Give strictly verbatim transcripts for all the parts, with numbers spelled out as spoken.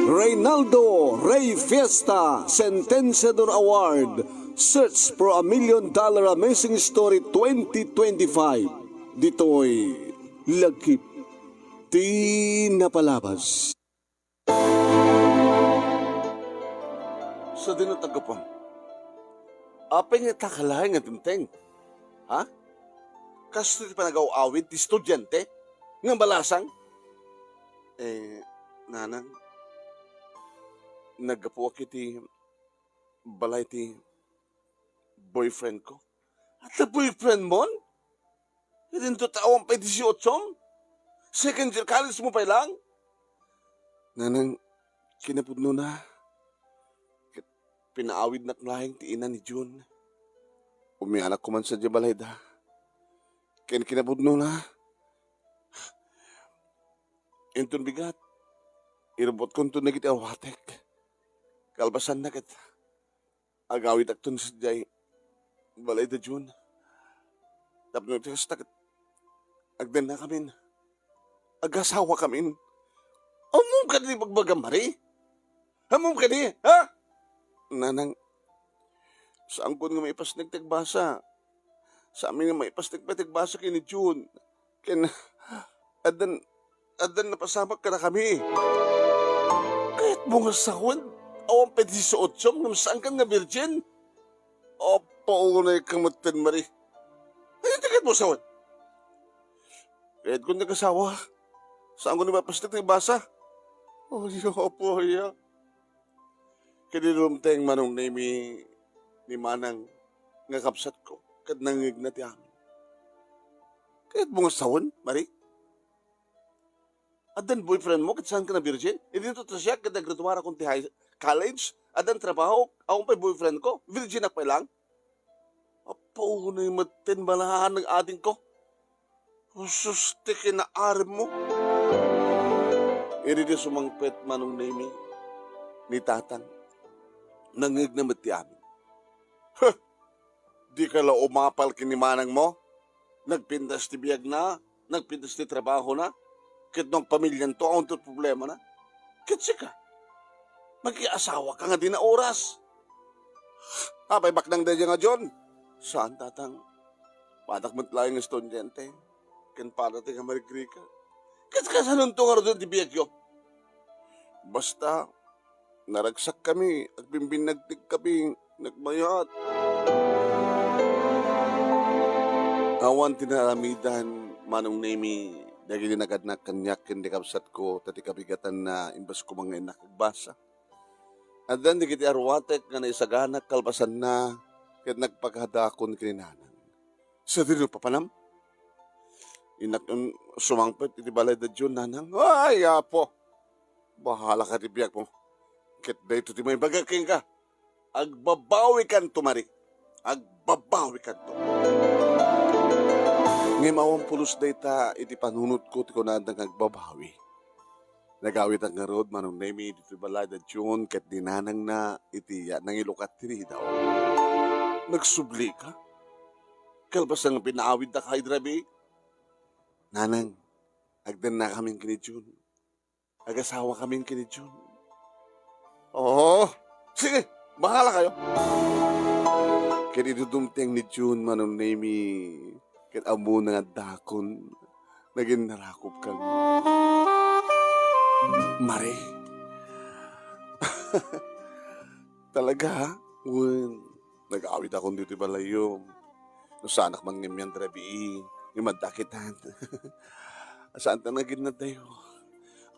Reynaldo Rey Fiesta Sentenciador Award, Search for a Million Dollar Amazing Story twenty twenty-five. Ditoy Lagip ti Napalabas. Sadino ti aggapuam? Apay nga ita kalaeng nga dimteng? Ha? Kasto ti panagaw-awid ti estudiante nga malasang? Eh, nanang, naggapuak iti balay ti boyfriend ko. Adda boyfriend mon? Idinto ta awan pay disiotsom? Second year college mo pay lang? Nanang, kinapudnona, ket pinaawidnak laeng ti ina ni Jun. Umianak koma sadiay balayda. Ken kinapudnona, inton bigat, irumbotkonto dagiti awatek. Kalpasanna ket agawidakton sadiay balayda Jun. Tapno iti kasta ket agdennakamin. Agasawakamin. Ammom kadi ti ibagbagam, Mari? Ammom kadi, ha? Nanang, saankon nga maipasnek ti agbasa. Saankon nga maipasnek pay ti agbasa ken ni Jun. Ken, addan, addan napasamak kadakami. Kayatmo nga sawen, awan pay disiotsom ngem saankan nga birgin? Apo, unay ka metten, Mari. Ania ti kayatmo sawen? Kayatkon nga agasawa. Saankon nga maipasnek ti agbasa. Oy, apo, aya. Ket idi dumteng Manong Nemi ni Manang nga kabsatko, ket nangngegna ti amin. Kayatmo nga sawen, Mari? Addan boyfriend mo ket saanka nga birgin? Idinto ta siak ket naggraduarakon ti high, college, addan trabahok, awan pay boyfriend ko, virginak pay lang. Apo, unay metten balaan nga adingko. Husto ti kinaarammo. Idi sumangpet Manong Nemi ni Tatang, nangngegna met ti amin. Huh! Dika la umapal ken ni manangmo? Nagpintas ti biagna, nagpintas ti trabahona, ket no agpamilianto, awan ti problemana. Ket sika, makiasawaka nga di na oras. Apay baknang daydiay nga Jun? Saan, Tatang. Padak met laeng nga estudiante, ken pada ti nga marigrika. Ket kasanonto ngaruden ti biagyo? Basta, naragsakkami, agbimbinnag ti kape, nagmayat. Awan ti naaramidan, Manong Nemi, dagiti nagannak kaniak ken ni kabsatko, ta ti kabigatanna, imbes koma nga innak agbasa. Addan dagiti aruatek nga naisaganak kalpasanna ket nagpakadakon ken ni Nanang. Sadino papanam? Innak sumangpet iti balayda Jun, Nanang. Ay, Apo! Bahalaka iti biagmo. Ket daytoy ti maibagak kenka. Agbabawikanto, Mari. Agbabawikanto. Ngem awan pulos dayta iti panunotko ti kunada nga agbabawi. Nagawidak ngarud, Manong Nemi, ditoy balayda Jun ket ni nanangna iti ya-, nangilukat ti ridaw. Nagsublika? Kalpasan nga pinaawiddak idi rabii? Nanang, agdennakamin ken ni Jun. Agasawakamin ken ni Jun. Oo, sige, bahalakayo. Ket idi dumteng ni Jun, Manong Nemi, ket ammona nga dakon, nagin narakop kami. Mari. Talaga, ha? Wen, nag-awidakon ditoy balayyo. No saanak man ngem yan rabii, ngem adda kitan. Saan ta nagin nadayo?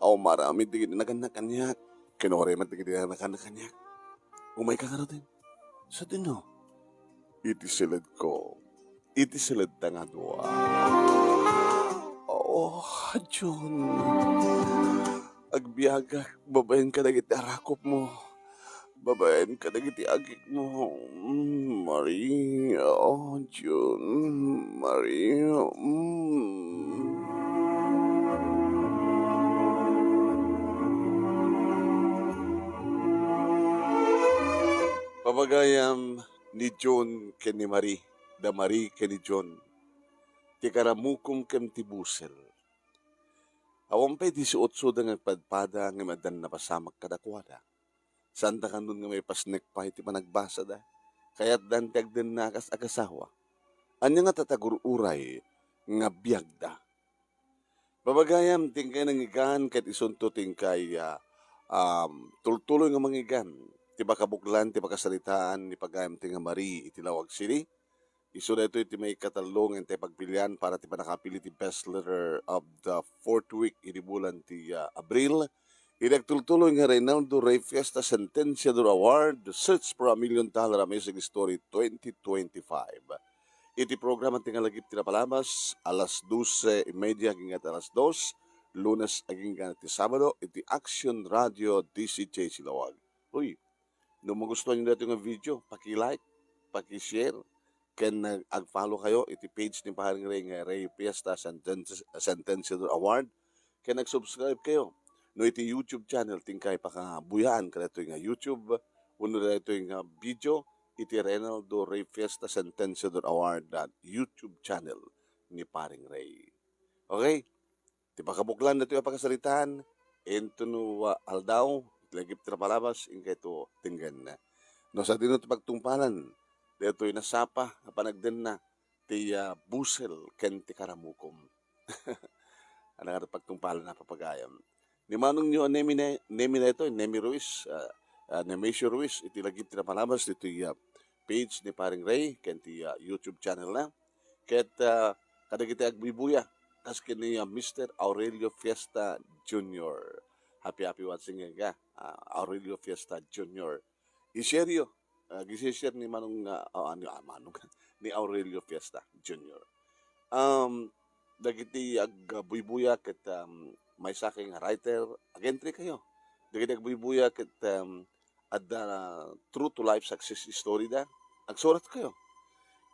Awan maaramid dagiti nagannak kaniak. Ken uray met dagiti nagannak kaniak. Umayka ngaruden. Sadino? Iti siledko. Iti siledta nga dua. Oh, Jun. Agbiagak babaen kadagiti arakopmo. Babaen kadagiti agikmo. Mm, Maria, oh, Jun. Maria, mm. Pabagayam ni Jun ken ni Marie, da Marie ken ni Jun, ti karamukom ken ti busel. Awan pay disiotsoda nga agpadpada ngem addan napasamak kadakuada. Saanda kanon nga maipasnek pay ti panagbasada. Kayatdan ti agdenna kas agasawa. Ania nga tatagur-uray nga biagda? Babagayam, ti inkay nangigan ket isunto ti inkay, ah, um, tultuloy nga mangigan. Ti pakabuklan, ti pakasaritaan ni Pagayam ti nga Marie iti Laoag City. Isu daytoy ti maikatallo nga intay pagpilian para ti pannakapili ti best letter of the fourth week idi bulan ti, ah, Abril. Idi agtultuloy nga Reynaldo Rey Fiesta Sentenciador Award, Search for a Million Dollar Amazing Story twenty twenty-five. Iti programa ti Ngalagip ti Napalabas, alas dose y media agingga ti alas dos, Lunes agingga ti Sabado, iti Action Radio D C J Silaoag. Uy, no magustuhan nyo daytoy nga video, paki-like, paki-share, ken nag-, ag-follow kayo iti page ni Paring Rey nga Rey Fiesta Senten-, Sentenciador Award, ken nag-subscribe kayo. No iti YouTube channel, ti inkay pakabuyaan kadaytoy nga YouTube, wenno daytoy nga video, iti Reynaldo Rey Fiesta Sentenciador Award at YouTube channel ni Paring Rey. Okay? Ti pakabuklan daytoy a pakasaritaan, inton, ah, aldaw, lagip ti napalabas, inkayto denggen. No sadino ti pagtungpalan, daytoy nasapa a panagdenna ti, ah, busel ken ti karamukom. Ania nga pagtungpalan a papagayam? Ni manongyo a Nemi ne-, Nemi daytoy, Nemi Ruiz, ah, ah, Nemesio Ruiz, iti lagip ti napalabas, iti, ah, page ni Paring Rey, ken ti, ah, YouTube channel na. Ket, ah, kadagiti agbuybuya, kas ken ni, ah, Mister Aurelio Fiesta Junior. Happy, happy watching, ah, Aurelio Fiesta Junior. I-share yo. Ah, gisi-share ni Manong, ah, ah, ano, ah, Manong, ni Aurelio Fiesta Junior. Um, dagiti agbuybuya ket, um, maysa kay nga writer, ag-entry kayo. Dagiti agbuybuya ket, um, adda true to life success story da, agsurat kayo.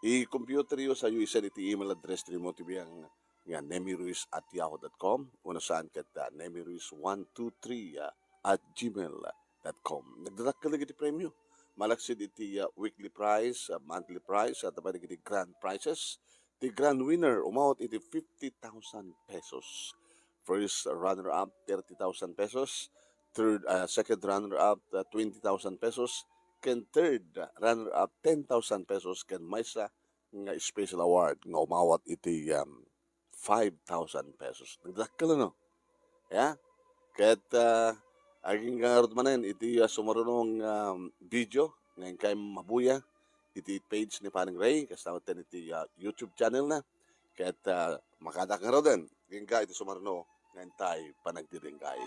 I-computer yo sa yo isend iti email address ti Timothy Biang nga nemiruiz at yahoo dot com, wenno saan ket, ah, nemiruiz one two three, ah, at gmail dot com. Nagdadakkel dagiti premio. Malaksid iti, ah, weekly prize, ah, monthly prize, at pay dagiti grand prizes. Ti grand winner, umawat iti fifty thousand pesos. First runner-up, thirty thousand pesos. Third, ah, second runner-up, ah, twenty thousand pesos. Ken third runner-up, ten thousand pesos. Ken maysa nga special award nga umawat iti, um, five thousand pesos. Nagdakkel, no? Ya? Ket, ah, agingga ngarud manen iti, ah, sumarunong, um, video nga inkay mabuya iti page ni Paring Rey, kasta met iti, ah, YouTube channel na. Ket, ah, makaadak ngaruden, agingga iti sumaruno nga intay panagdiringgay.